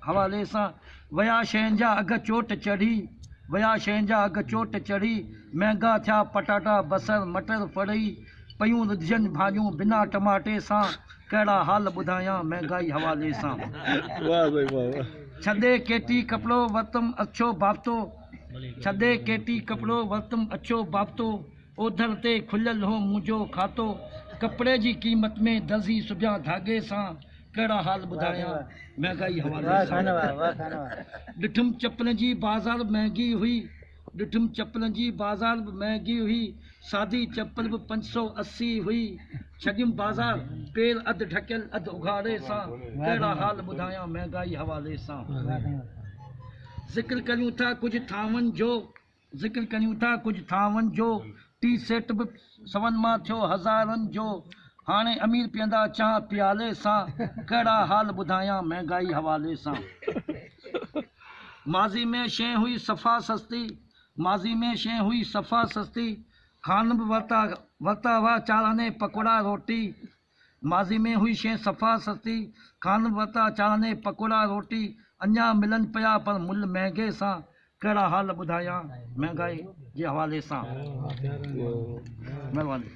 حوالي سان. ويا شين جا اگهه چوٽ چڙهي، ويا شين جا اگهه چوٽ چڙهي، مهنگا ٿيا پٽاٽا، بصر، مٽر، ڦڙئي، پيون رڌجن ڀاڄيون بنا ٽماٽي سان، ڪهڙا حال ٻڌايان مهنگائي حوالي سان. واهه سائين واهه واهه. ڇڏي ڪيٽي ڪپڙو ورتم اڇو بافتو، ڇڏي ڪيٽي ڪپڙو ورتم اڇو بافتو، اوڌر تي کليل هو منهنجو کاتو، ڪپڙي جي قيمت ۾ درزي سبيان ڌاڳي سان، ڪهڙا حال ٻڌايان مهنگائي حوالي سان. ڏٺم چپلن جي بازار به مهنگي هئي، ڏٺم چپلن جي بازار به مهنگي هئي، سادي چپل به 580 هئي، ڇڏيم بازار پير اڌ ڍڪيل اڌ اگهاڙي سان، ڪهڙا حال ٻڌايان مهنگائي حوالي سان. ذڪر ڪريون ٿا ڪجهه ٿانون جو. ذڪر ڪريون ٿا ڪجهه ٿانون جو، ٽي سيٽ به سون مان ٿيو هزارن جو، هاڻي امير پيئندا چانهه پيالي سان، ڪهڙا حال ٻڌايان مهنگائي حوالي سان. ماضي ۾ شيء هئي صفا سستي، ماضي ۾ شيء هئي صفا سستي، خان به ورتا ورتا هئا چاراني پڪوڙا روٽي، ماضي ۾ هئي شيء صفا سستي، خان به ورتا چاراني پڪوڙا روٽي، اڃا ملن پيا پر ملهه مهنگي سان، ڪهڙا حال ٻڌايان مهنگائي جي حوالي سان. مهرباني.